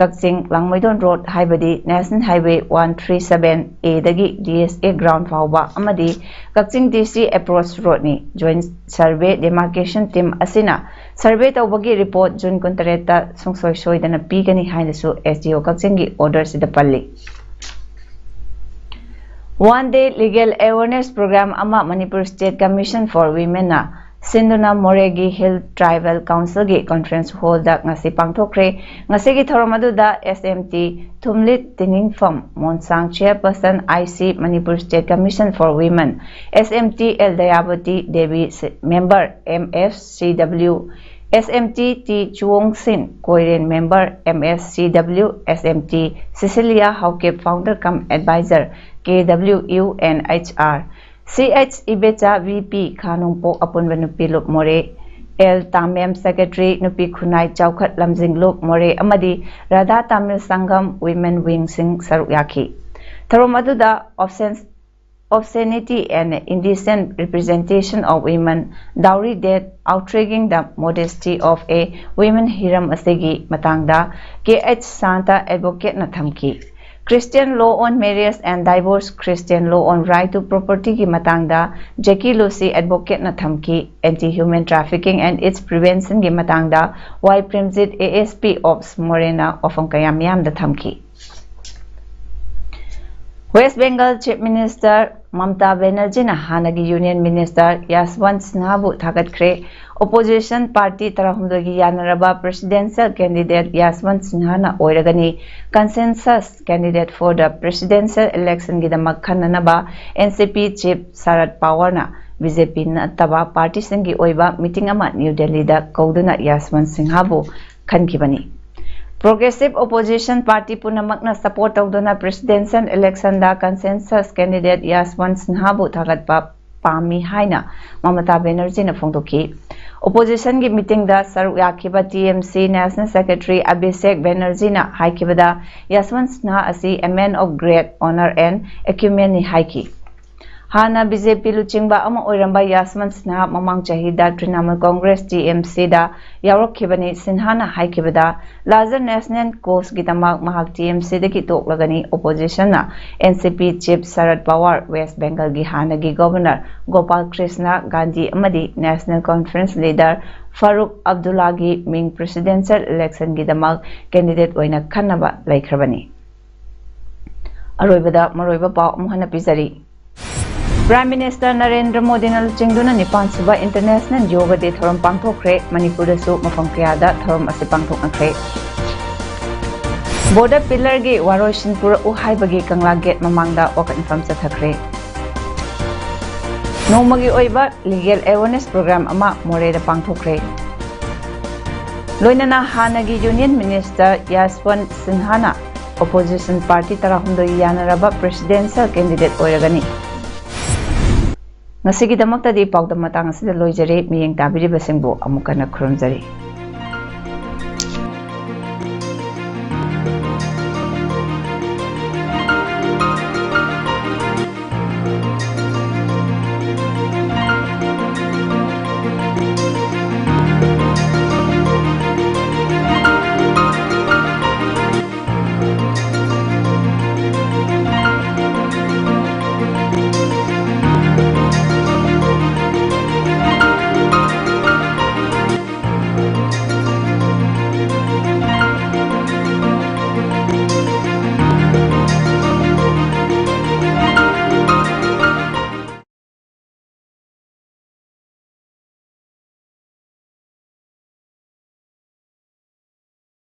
ꯀꯛꯆꯤꯡ ꯂꯥꯡꯃꯩꯗꯣꯟ ꯔꯣꯗ ꯍꯥꯏꯕꯗꯤ national highway one three seven ꯑꯦꯗꯒꯤ ꯗꯤ ꯑꯦꯁ ꯑꯦ ꯒ꯭ꯔꯥꯎꯟ ꯐꯥꯎꯕ ꯑꯃꯗꯤ ꯀꯛꯆꯤꯡ ꯗꯤ ꯁꯤ ꯑꯦꯄ꯭ꯔꯣꯆ ꯔꯣꯗꯅꯤ꯫ ꯖꯣꯏꯟꯠ ꯁꯔꯚꯦ ꯗꯤꯃꯥꯔꯀꯦꯁꯟ ꯇꯤꯝ ꯑꯁꯤꯅ ꯁꯔꯚꯦ ꯇꯧꯕꯒꯤ ꯔꯤꯄꯣꯔꯠ ꯖꯨꯟ ꯀꯨꯟꯇꯔꯦꯠꯇ ꯁꯨꯡꯁꯣꯏ ꯁꯣꯏꯗꯅ ꯄꯤꯒꯅꯤ ꯍꯥꯏꯅꯁꯨ ꯑꯦꯁ ꯗꯤ ꯑꯣ ꯀꯛꯆꯤꯡꯒꯤ ꯑꯣꯔꯗꯔꯁꯤꯗ ꯄꯜꯂꯤ꯫ One Day Legal Awareness Program ꯑꯃ Manipur State Commission for Womenꯅ ꯁꯤꯟꯗꯨꯅ ꯃꯣꯔꯦꯒꯤ Hill Tribal Councilꯒꯤ Conference Hallꯗ ꯉꯁꯤ ꯄꯥꯡꯊꯣꯛꯈ꯭ꯔꯦ꯫ ꯉꯁꯤꯒꯤ ꯊꯧꯔꯝ ꯑꯗꯨꯗ S M T ꯊꯨꯝꯂꯤꯠ ꯇꯤꯅꯤꯡꯐꯝ ꯃꯣꯟꯁꯥꯡ, Chairperson I C Manipur State Commission for Women, S M T L ꯗꯌꯥꯕꯇꯤ Devi, Member M F C W, S M T T Chuongsin Koiren, Member M F C W, S M T Cecilia Haokip, Founder cum Advisor K W U N H R, C H Ibecha V P ꯈꯥ ꯅꯣꯡꯄꯣꯛ ꯑꯄꯨꯟꯕ ꯅꯨꯄꯤ ꯂꯨꯞ ꯃꯣꯔꯦ, L Tamem Secretary ꯅꯨꯄꯤ ꯈꯨꯟꯅꯥꯏ ꯆꯥꯎꯈꯠ ꯂꯝꯖꯤꯡ ꯂꯨꯞ ꯃꯣꯔꯦ ꯑꯃꯗꯤ Radha Tamil Sangham Women Wingꯁꯤꯡ ꯁꯔꯨꯛ ꯌꯥꯈꯤ꯫ ꯊꯧꯔꯝ ꯑꯗꯨꯗ obscen-, obscenity and indecent representation of women, dowry, death, outrageing the modesty of a women ꯍꯤꯔꯝ ꯑꯁꯤꯒꯤ ꯃꯇꯥꯡꯗ K H Santa Advocateꯅ ꯊꯝꯈꯤ꯫ Christian Law on Marriage and Divorce, Christian Law on Right to Propertyꯒꯤ ꯃꯇꯥꯡꯗ Jackie Lucy Advocateꯅ ꯊꯝꯈꯤ꯫ Anti Human Trafficking and its Preventionꯒꯤ ꯃꯇꯥꯡꯗ Y Premjit, A S P Ops ꯃꯣꯔꯦꯅ ꯋꯥꯐꯝ ꯀꯌꯥ ꯃꯤꯌꯥꯝꯗ ꯊꯝꯈꯤ꯫ West Bengal Chief Minister ꯃꯃꯇꯥ ꯕꯦꯅꯔꯖꯤꯅ ꯍꯥꯟꯅꯒꯤ Union Minister ꯌꯥꯁꯋꯟꯠ ꯁꯤꯟꯍꯥꯕꯨ ꯊꯥꯒꯠꯈ꯭ꯔꯦ꯫ Opposition party ꯇꯔꯥꯍꯨꯝꯗꯣꯏꯒꯤ ꯌꯥꯅꯔꯕ presidential candidate ꯌꯥꯁꯋꯟꯠ ꯁꯤꯟꯍꯥꯅ ꯑꯣꯏꯔꯒꯅꯤ꯫ Consensus candidate for the presidential electionꯒꯤꯗꯃꯛ ꯈꯟꯅꯅꯕ N C P Chief Sharad Pawarꯅ B J P ꯅꯠꯇꯕ partyꯁꯤꯡꯒꯤ ꯑꯣꯏꯕ meeting ꯑꯃ New Delhiꯗ ꯀꯧꯗꯨꯅ ꯌꯥꯁꯋꯟꯠ ꯁꯤꯟꯍꯥꯕꯨ ꯈꯟꯈꯤꯕꯅꯤ꯫ Progressive opposition party ꯄꯨꯝꯅꯃꯛꯅ support ꯇꯧꯗꯨꯅ presidential electionꯗ consensus candidate ꯌꯥꯁꯋꯟꯠ ꯁꯤꯟꯍꯥꯕꯨ ꯊꯥꯒꯠꯄ ꯄꯥꯝꯃꯤ ꯍꯥꯏꯅ ꯃꯃꯇꯥ ꯕꯦꯅꯔꯖꯤꯅ ꯐꯣꯡꯗꯣꯛꯈꯤ꯫ Oppositionꯒꯤ meetingꯗ ꯁꯔꯨꯛ ꯌꯥꯈꯤꯕ T M C National Secretary Abhishek Banerjeeꯅ ꯍꯥꯏꯈꯤꯕꯗ, ꯌꯥꯁꯋꯟꯠ Sinha ꯑꯁꯤ a man of great honor and acumenꯅꯤ ꯍꯥꯏꯈꯤ꯫ ꯍꯥꯟꯅ B J P ꯂꯨꯆꯤꯡꯕ ꯑꯃ ꯑꯣꯏꯔꯝꯕ ꯌꯥꯁꯋꯟꯠ ꯁꯤꯟꯍꯥ ꯃꯃꯥꯡ ꯆꯍꯤꯗ Trinamool Congress, T M Cꯗ ꯌꯥꯎꯔꯛꯈꯤꯕꯅꯤ꯫ ꯁꯤꯟꯍꯥꯅ ꯍꯥꯏꯈꯤꯕꯗ, larger national causeꯒꯤꯗꯃꯛ ꯃꯍꯥꯛ T M Cꯗꯒꯤ ꯇꯣꯛꯂꯒꯅꯤ꯫ Oppositionꯅ N C P Chief Sharad Pawar, West Bengalꯒꯤ ꯍꯥꯟꯅꯒꯤ Governor Gopal Krishna Gandhi ꯑꯃꯗꯤ National Conference leader Farooq Abdullahꯒꯤ ꯃꯤꯡ presidential electionꯒꯤꯗꯃꯛ candidate ꯑꯣꯏꯅ ꯈꯟꯅꯕ ꯂꯩꯈ꯭ꯔꯕꯅꯤ꯫ ꯑꯔꯣꯏꯕꯗ ꯃꯔꯨꯑꯣꯏꯕ ꯄꯥꯎ ꯑꯃꯨꯛ ꯍꯟꯅ ꯄꯤꯖꯔꯤ꯫ Prime Minister ꯅꯔꯦꯟꯗ꯭ꯔ ꯃꯣꯗꯤꯅ ꯂꯨꯆꯤꯡꯗꯨꯅ ꯅꯤꯄꯥꯟ ꯁꯨꯕ International Yoga Day ꯊꯧꯔꯝ ꯄꯥꯡꯊꯣꯛꯈ꯭ꯔꯦ꯫ ꯃꯅꯤꯄꯨꯔꯗꯁꯨ ꯃꯐꯝ ꯀꯌꯥꯗ ꯊꯧꯔꯝ ꯑꯁꯤ ꯄꯥꯡꯊꯣꯛꯅꯈ꯭ꯔꯦ꯫ Border pillarꯒꯤ ꯋꯥꯔꯣꯏꯁꯤꯟ ꯄꯨꯔꯛꯎ ꯍꯥꯏꯕꯒꯤ ꯀꯪꯂꯥ gate ꯃꯃꯥꯡꯗ ꯋꯥꯀꯠ ꯃꯤꯐꯝ ꯆꯠꯊꯈ꯭ꯔꯦ꯫ ꯅꯣꯡꯃꯒꯤ ꯑꯣꯏꯕ legal awareness program ꯑꯃ ꯃꯣꯔꯦꯗ ꯄꯥꯡꯊꯣꯛꯈ꯭ꯔꯦ꯫ ꯂꯣꯏꯅꯅ ꯍꯥꯟꯅꯒꯤ Union Minister ꯌꯥꯁꯋꯟꯠ ꯁꯤꯟꯍꯥꯅ opposition party ꯇꯔꯥꯍꯨꯝꯗꯣꯏ ꯌꯥꯅꯔꯕ presidential candidate ꯑꯣꯏꯔꯒꯅꯤ꯫ ꯉꯁꯤꯒꯤꯗꯃꯛꯇꯗꯤ ꯄꯥꯎꯗꯝ ꯃꯇꯥꯡ ꯑꯁꯤꯗ ꯂꯣꯏꯖꯔꯦ꯫ ꯃꯤꯠꯌꯦꯡ ꯇꯥꯕꯤꯔꯤꯕꯁꯤꯡꯕꯨ ꯑꯃꯨꯛ ꯍꯟꯅ ꯈꯨꯔꯨꯝꯖꯔꯤ꯫